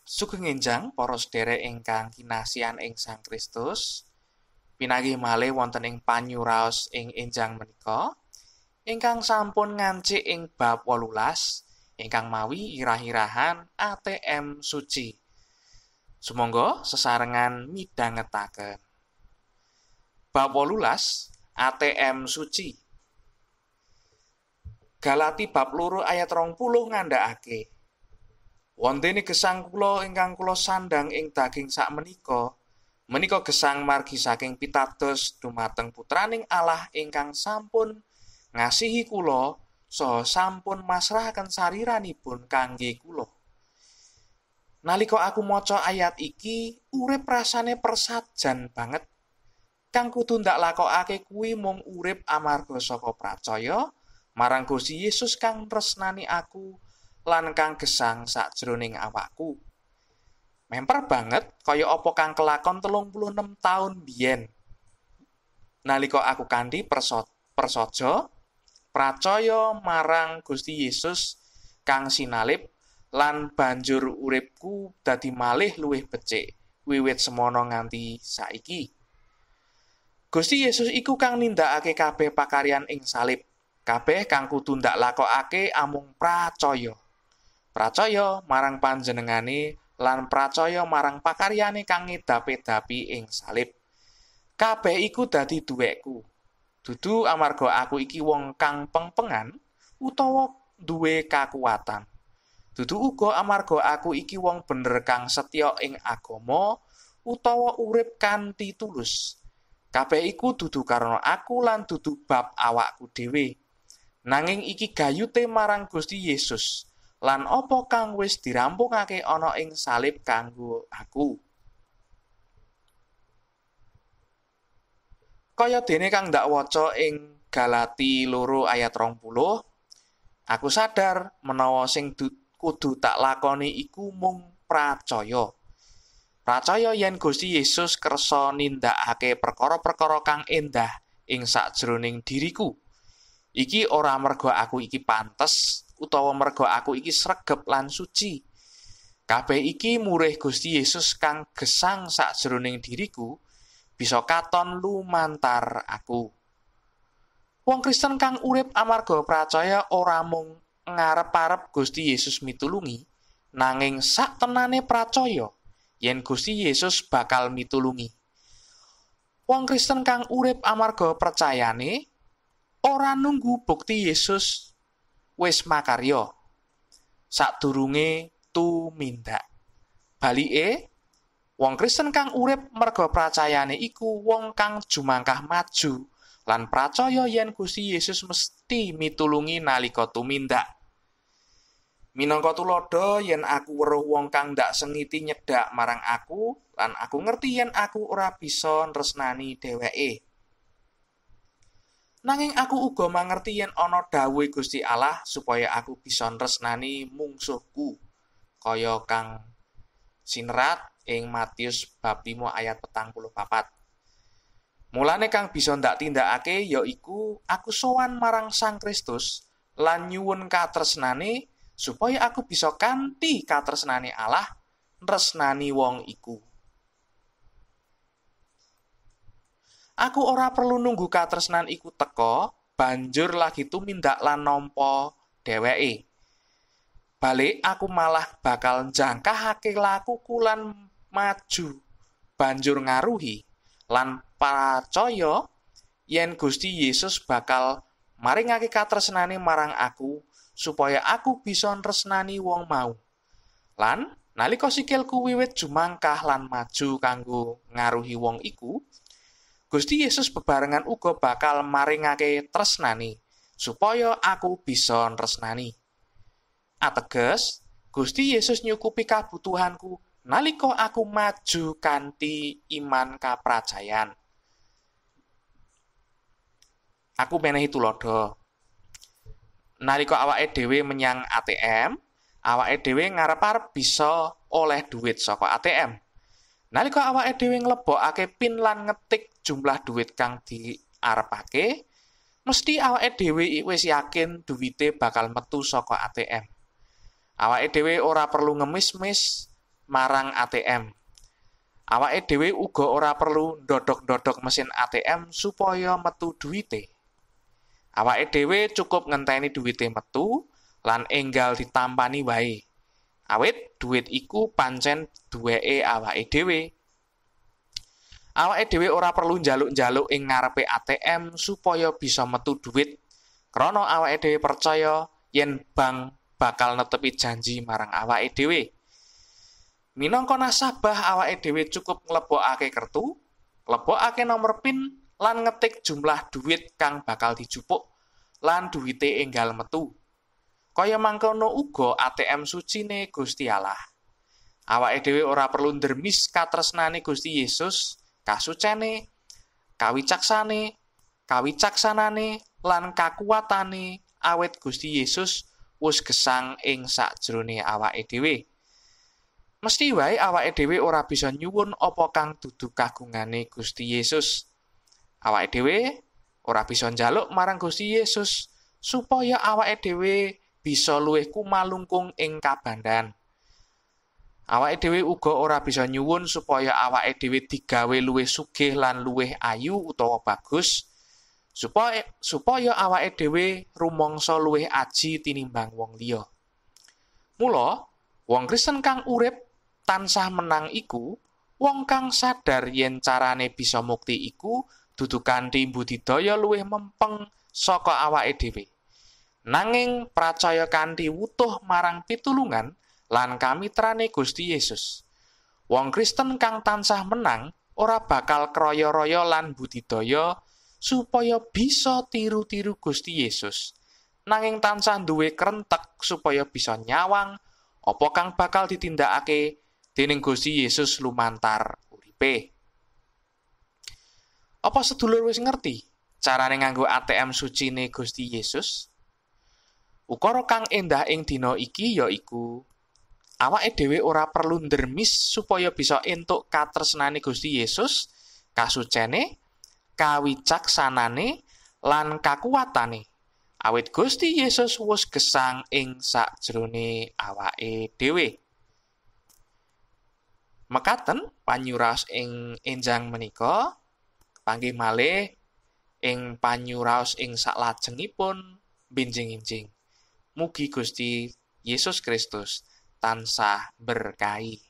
Sugeng enjang para sedherek ingkang kinasihan ing Sang Kristus. Pinanggih malih wonten ing panyuraos ing enjang menika ingkang sampun ngancik ing bab 18 ingkang mawi irah-irahan ATM suci. Sumangga sesarengan midhangetaken. Bab 18 ATM suci. Galati bab 2 ayat 20 ngandhakake, wontene gesang kula ingkang kula sandhang ing daging sakmenika, menika gesang margi saking pitados dumateng putraning Allah ingkang sampun ngasihi kula saha sampun masrahaken sariranipun kangge kula. Nalika aku maca ayat iki, urip rasane persajan banget. Kang kudu ndak lakokake kuwi mung urip amarga saka pracaya marang Gusti Yesus kang tresnani aku lan kang gesang sakjroning awakku. Memper banget kaya apa kang kelakon 36 taun biyen. Nalika aku kanthi persaja pracaya marang Gusti Yesus kang sinalib lan banjur uripku dadi malih luwih becik wiwit semono nganti saiki. Gusti Yesus iku kang nindakake kabeh pakaryan ing salib. Kabeh kang kudu ndak lakokake amung pracaya. Pracaya marang panjenengane lan pracaya marang pakaryane kang ngedapi-dapi ing salib. Kabeh iku dadi duwekku. Dudu amarga aku iki wong kang pengpengan utawa duwe kakuwatan. Dudu uga amarga aku iki wong bener kang setya ing agama utawa urip kanthi tulus. Kabeh iku dudu karena aku lan dudu bab awakku dhewe. Nanging iki gayute marang Gusti Yesus lan apa kang wis dirampungake ana ing salib kanggo aku. Kaya dene kang ndak waca ing Galati 2 ayat 20, aku sadar menawa sing kudu tak lakoni iku mung pracaya. Pracaya yen Gusti Yesus kersa nindakake perkara-perkara kang endah ing sakjroning diriku. Iki ora merga aku iki pantes utawa merga aku iki sregep lan suci. Kabeh iki murih Gusti Yesus kang gesang sakjroning diriku bisa katon lumantar aku. Wong Kristen kang urip amarga pracaya ora mung ngarep-arep Gusti Yesus mitulungi, nanging sak tenane pracaya yen Gusti Yesus bakal mitulungi. Wong Kristen kang urip amarga percayane ora nunggu bukti Yesus wis makarya sadurunge tumindak. Balike, wong Kristen kang urip merga pracayane iku wong kang jumangkah maju lan pracaya yen Gusti Yesus mesti mitulungi nalika tumindak. Minangka tuladha yen aku weruh wong kang ndak sengiti nyedhak marang aku lan aku ngerti yen aku ora bisa nresnani dheweke. Nanging aku uga mangerti yen ana dawuhe Gusti Allah supaya aku bisa nresnani mungsuhku, kaya kang sinerat ing Matius bab 5 ayat 44. Mulane kang bisa ndak tindakake yaiku aku sowan marang Sang Kristus lan nyuwun katresnane supaya aku bisa kanthi katresnane Allah nresnani wong iku. Aku ora perlu nunggu katresnan iku teka, banjur lagi tumindak lan nampa dheweke. Balik aku malah bakal njangkahake lakuku lan maju, banjur ngaruhi lan pracaya yen Gusti Yesus bakal maringake katresnane marang aku supaya aku bisa nresnani wong mau. Lan nalika sikilku wiwit jumangkah lan maju kanggo ngaruhi wong iku, Gusti Yesus bebarengan uga bakal maringake tresnani supaya aku bisa nresnani. Ateges, Gusti Yesus nyukupi kabutuhanku nalika aku maju kanthi iman kaprajayan. Aku menehi tuladha. Nalika awake dhewe menyang ATM, awake dhewe ngarep-arep bisa oleh duit saka ATM. Nalika awake dhewe nglebokake PIN lan ngetik jumlah duit kang diarepake, mesti awake dhewe wis yakin duwite bakal metu saka ATM. Awake dhewe ora perlu ngemis-mis marang ATM. Awake dhewe uga ora perlu ndodhok-ndodhok mesin ATM supaya metu duwite. Awake dhewe cukup ngenteni duwite metu lan enggal ditampani wae. Awit duit iku pancen duweke awake dhewe. Awake dhewe ora perlu njaluk-njaluk ing ngarepe ATM supaya bisa metu duit, krana awake dhewe percaya yen bank bakal netepi janji marang awake dhewe. Minangka nasabah, awake dhewe cukup nglebokake kertu, nglebokake nomor PIN lan ngetik jumlah duit kang bakal dijupuk lan duwite enggal metu. Kaya mangkono uga ATM sucine Gusti Allah. Awake dhewe ora perlu ndremis katresnane Gusti Yesus, kasucene, kawicaksane, kawicaksanane lan kakuwatane awit Gusti Yesus wis gesang ing sakjroning awake dhewe. Mesti wae awake dhewe ora bisa nyuwun apa kang dudu kagungane Gusti Yesus. Awake dhewe ora bisa njaluk marang Gusti Yesus supaya awake dhewe bisa luwih kumalungkung ing kabandan. Awake dhewe uga ora bisa nyuwun supaya awake dhewe digawe luwih sugih lan luwih ayu utawa bagus, supaya awake dhewe rumangsa luwih aji tinimbang wong liya. Mula, wong Kristen kang urip tansah menang iku wong kang sadar yen carane bisa mukti iku dudu kanthi budidaya luwih mempeng saka awake dhewe. Nanging pracaya kanthi wutuh marang pitulungan lan kamitrane Gusti Yesus. Wong Kristen kang tansah menang ora bakal kraya-raya lan budidaya supaya bisa tiru-tiru Gusti Yesus. Nanging tansah duwe krentek supaya bisa nyawang apa kang bakal ditindakake dening Gusti Yesus lumantar uripe. Apa sedulur wis ngerti carane nganggo ATM sucine Gusti Yesus? Ukara kang endah ing dina iki yaiku awake dhewe ora perlu ndremis supaya bisa entuk katresnane Gusti Yesus, kasucene, kawicaksanane lan kakuwatane. Awit Gusti Yesus wis gesang ing sakjroning awake dhewe. Mekaten panyuraos ing enjang menika, kepanggih malih ing panyuraos ing saklajengipun benjing-enjing. Mugi Gusti Yesus Kristus tansah berkahi.